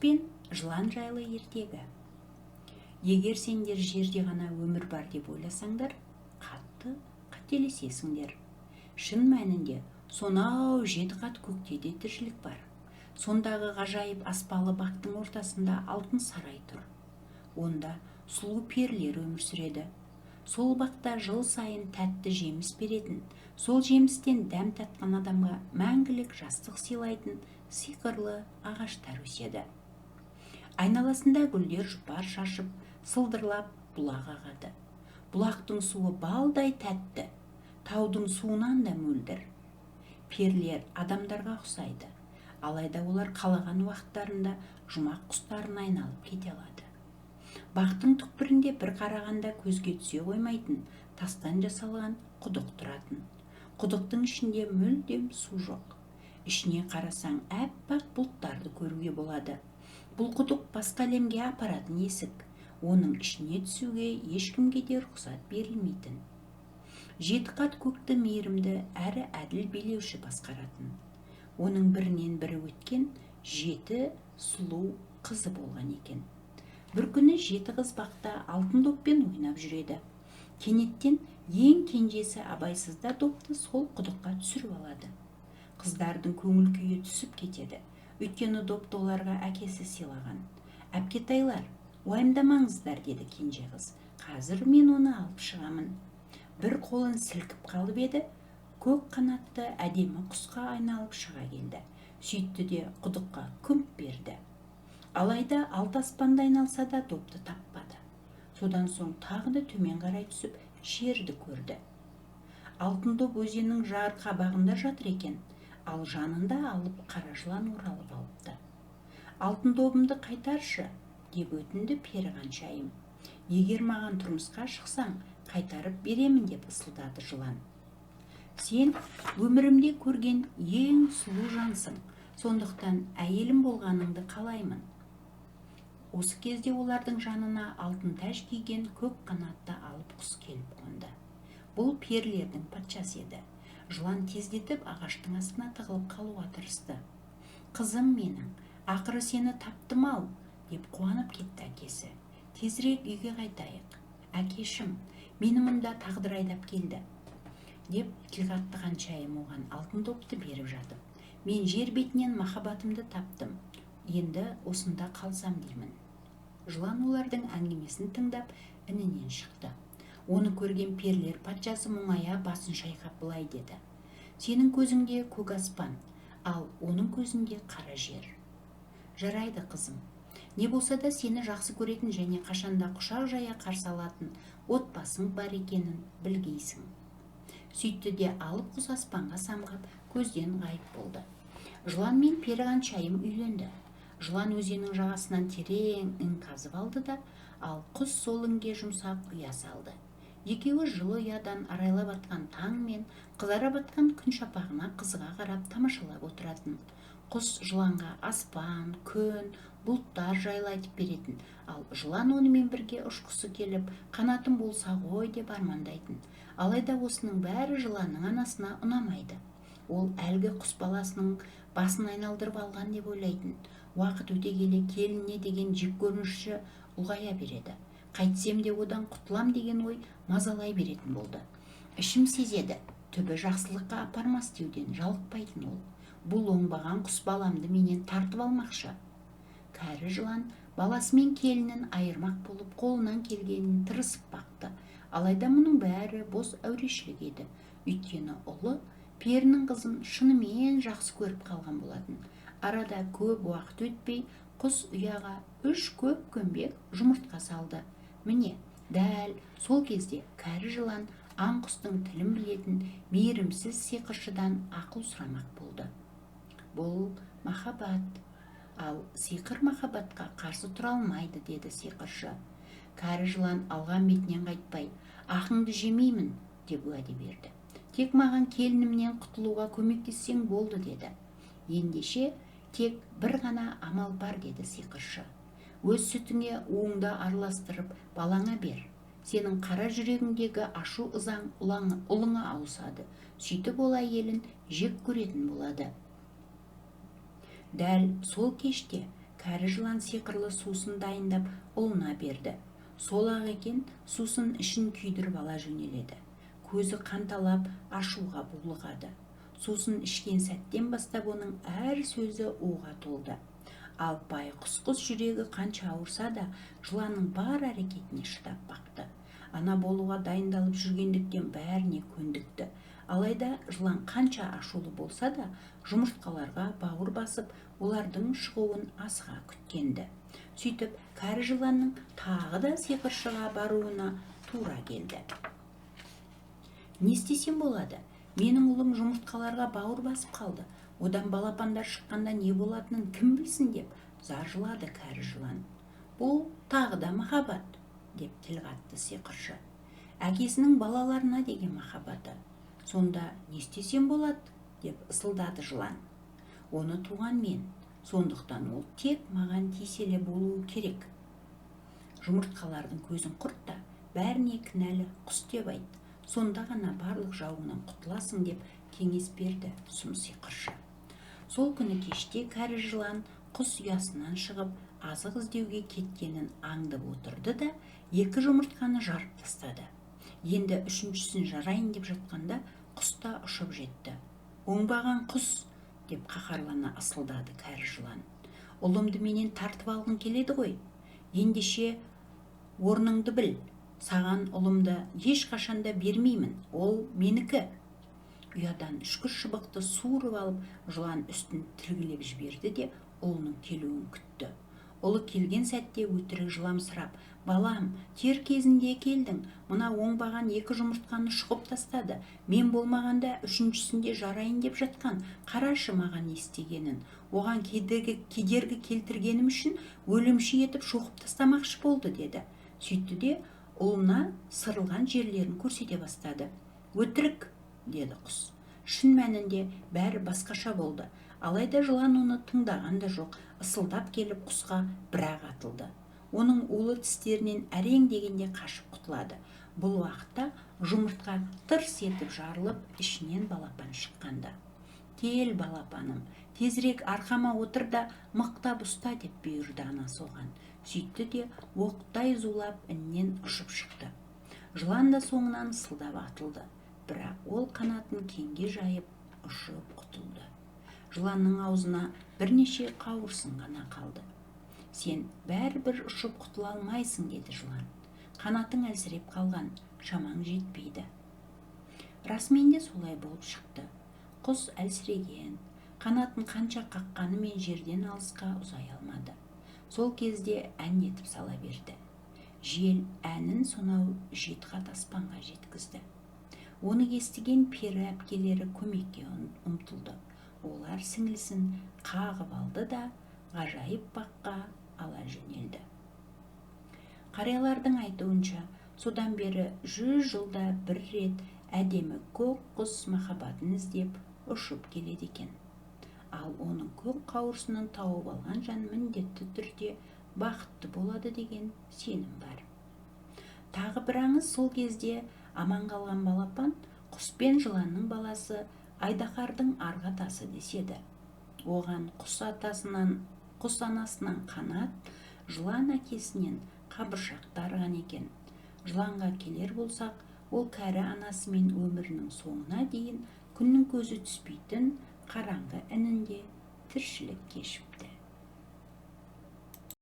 Құс пен жылан жайлы ертегі. Егер сендер жерде ғана өмір бар деп ойласаңдар, қатты қателесесіңдер. Шын мәнінде сонау жеті қат көкте де тіршілік бар. Сондағы ғажайып аспалы бақтың ортасында алтын сарай тұр. Онда сұлу перілер өмір сүреді. Сол бақта жыл сайын тәтті жеміс беретін, сол жемістен дәм татқан адамға мәңгілік жастық сыйлайтын сиқырлы ағаштар өседі. Айналасында гүлдер жұпар шашып, сылдырлап бұлақ ағады. Бұлақтың суы балдай тәтті, таудың суынан да мөлдір. Перілер адамдарға ұқсайды, алайда олар қалаған уақыттарында жұмақ құстарына айналып кете алады. Бақтың түкпірінде бір қарағанда көзге түсе қоймайтын тастан жасалған құдық тұратын. Құдықтың ішінде мүлдем су жоқ. Ішіне қарасаң, әппақ бұлттарды көруге болады. Бұл құдық басқа әлемге апаратын есік. Оның ішіне түсуге ешкімге де рұқсат берілмейтін. Жеті қат көкті мейірімді әрі әділ билеуші басқаратын. Оның бірінен бірі өткен жеті сұлу қызы болған екен. Бір күні жеті қыз бақта алтын доппен ойнап жүреді. Кенеттен ең кенжесі абайсызда допты сол құдыққа түсіріп алады. Қыздардың көңіл күйі түсіп кетеді, өйткені допты оларға әкесі сыйлаған. «Әпкетайлар, уайымдамаңыздар, – деді кенже қыз. – Қазір мен оны алып шығамын». Бір қолын сілкіп қалып еді, көк қанатты әдемі құсқа айналып шыға келді. Сөйтті де құдыққа күмп берді. Алайда алты аспанды айналса да, допты таппады. Содан соң тағы да төмен қарай түсіп, жерді көрді. Алтын доп өзеннің жар қабағында жатыр екен, ал жанында алып қара жылан оралып алыпты. «Алтын добымды қайтаршы», – деп өтінді пері Ханшайым. «Егер маған тұрмысқа шықсаң, қайтарып беремін», – деп ысылдады жылан. «Сен өмірімде көрген ең сұлу жансың, сондықтан әйелім болғаныңды қалаймын». Осы кезде олардың жанына алтын тәж киген көк қанатты алып құс келіп қонды. Бұл перілердің патшасы еді. Жылан тездетіп ағаштың астына тығылып қалуға тырысты. «Қызым менің, ақыры сені таптым ау», – деп қуанып кетті әкесі. «Тезірек үйге қайтайық». «Әкешім, мені мұнда тағдыр айдап келді», – деп тіл қатты Ханшайым оған алтын допты беріп жатып. «Мен жер бетінен махаббатымды таптым, енді осында қалсам деймін». Жылан олардың әңгімесін тыңдап, інінен шықты. Оны көрген перілер патшасы мұңая басын шайқап былай деді: «Сенің көзіңде көк аспан, ал оның көзінде қара жер. Жарайды, қызым, не болса да сені жақсы көретін және қашанда құшақ жая қарсы алатын отбасың бар екенін білгейсің». Сөйтті де алып құс аспанға самғап, көзден ғайып болды. Жылан мен пері Ханшайым үйленді. Жылан өзеннің жағасынан терең ін қазып алды да, ал құс сол інге жұмсақ ұя салды. Екеуі жылы ұядан арайлап атқан таң мен қызара батқан күн шапағына қызыға қарап, тамашалап отыратын. Құс жыланға аспан, күн, бұлттар жайлы айтып беретін, ал жылан онымен бірге ұшқысы келіп, қанатым болса ғой деп армандайтын. Алайда осының бәрі жыланның анасына ұнамайды. Ол әлгі құс баласының басын айналдырып алған деп ойлайтын. Уақыт өте келе келініне деген жеккөрініші ұлғая береді. Қайтсем де одан құтылам деген ой мазалай беретін болды. «Ішім сезеді, түбі жақсылыққа апармас», – деуден жалықпайтын ол. «Бұл оңбаған құс баламды менен тартып алмақшы». Кәрі жылан баласы мен келінін айырмақ болып, қолынан келгенін тырысып бақты. Алайда мұның бәрі бос әурешілік еді, өйткені ұлы перінің қызын шынымен жақсы көріп қалған болатын. Арада көп уақыт өтпей, құс ұяға үш көк көмбек жұмыртқа салды. Міне, дәл сол кезде кәрі жылан аң құстың тілін білетін мейірімсіз сиқыршыдан ақыл сұрамақ болды. «Бұл махаббат, ал сиқыр махаббатқа қарсы тұра алмайды», – деді сиқыршы. Кәрі жылан алған бетінен қайтпай, «Ақыңды жемеймін», – деп уәде берді. «Тек маған келінімнен құтылуға көмектессең болды», – деді. «Ендеше тек бір ғана амал бар», – деді сиқыршы. «Өз сүтіңе уыңды араластырып, балаңа бер. Сенің қара жүрегіңдегі ашу ызаң ұлыңа ауысады. Сөйтіп ол әйелін жек көретін болады». Дәл сол кеште Кәрі жылан сиқырлы сусын дайындап ұлына берді. Сол-ақ екен, сусын ішін күйдіріп ала жөнеледі. Көзі қанталап, ашуға булығады. Сусын ішкен сәттен бастап оның әр сөзі уға толды. Ал байқұс құс жүрегі қанша ауырса да, жыланның бар әрекетіне шыдап бақты. Ана болуға дайындалып жүргендіктен бәріне көндікті. Алайда жылан қанша ашулы болса да, жұмыртқаларға бауыр басып, олардың шығуын асыға күткен-ді. Сөйтіп, кәрі жыланның тағы да сиқыршыға баруына тура келді. Не істесем болады? Менің ұлым жұмыртқаларға бауыр басып қалды. Одан балапандар шыққанда не болатынын кім білсін, деп зар жылады кәрі жылан. Бұл тағы да махаббат, деп тіл қатты сиқыршы. Әкесінің балаларына деген махаббаты. Сонда не істесем болады, деп ысылдады жылан. Оны туған мен, сондықтан ол тек маған тиеселі болуы керек. Жұмыртқалардың көзін құрт та, бәріне кінәлі құс деп айт. Сонда ғана барлық жауыңнан құтыласың, деп кеңес берді сұм сиқыршы. Сол күні кеште кәрі жылан құс ұясынан шығып, азық іздеуге кеткенін аңдып отырды да, екі жұмыртқаны жарып тастады. Енді үшіншісін жарайын деп жатқанда, құс та ұшып жетті. Оңбаған құс, деп қаһарлана ысылдады кәрі жылан. Ұлымды менен тартып алғың келеді ғой. Ендеше орныңды біл. Саған ұлымды ешқашан да бермеймін, ол менікі. Ұядан үшкір шыбықты суырып алып, жылан үстін тілгілеп жіберді де, ұлының келуін күтті. Ұлы келген сәтте өтірік жыламсырап: «Балам, дер кезінде келдің. Мына оңбаған екі жұмыртқаны шұқып тастады. Мен болмағанда, үшіншісін де жарайын деп жатқан. Қарашы, маған не істегенін. Оған кедергі келтіргенім үшін өлімші етіп шоқып тастамақшы болды», – деді. Сөйтті де, ұлына сырылған жерлерін көрсете бастады. Өтірік, деді құс. Шын мәнінде бәрі басқаша болды. Алайда жылан оны тыңдаған да жоқ, ысылдап келіп, құсқа бір-ақ атылды. Оның улы тістерінен әрең дегенде қашып құтылады. Бұл уақытта жұмыртқа тырс етіп жарылып, ішінен балапан шыққанды. «Кел, балапаным, тезірек арқама отыр да, мықтап ұста», – деп бұйырды анасы оған. Сөйтті де, оқтай зулап іннен ұшып шықты. Жылан да соңынан ысылдап атылды, бірақ ол қанатын кеңге жайып, ұшып құтылды. Жыланның аузына бірнеше қауырсын ғана қалды. «Сен бәрібір ұшып құтыла алмайсың, – деді жылан. – Қанатың әлсіреп қалған, шамаң жетпейді». Расымен де солай болып шықты. Құс әлсіреген, қанатын қанша қаққанымен, жерден алысқа ұзай алмады. Сол кезде ән етіп сала берді. Жел әнін сонау жеті қат аспанға жеткізді. Оны естіген пері әпкелері көмекке ұмтылды. Олар сіңлісін қағып алды да, ғажайып баққа ала жөнелді. Қариялардың айтуынша, содан бері 100 жылда бір рет әдемі көк құс махаббатын іздеп ұшып келеді екен. Ал оның көк қауырсынын тауып алған жан міндетті түрде бақытты болады деген сенім бар. Тағы бір аңыз: сол кезде аман қалған балапан құс пен жыланның баласы айдаһардың арғы атасы деседі. Оған құс атасынан, құс анасынан қанат, жылан әкесінен қабыршақ дарыған екен. Жыланға келер болсақ, ол кәрі анасымен өмірінің соңына дейін күннің көзі түспейтін қараңғы інінде тіршілік кешіпті.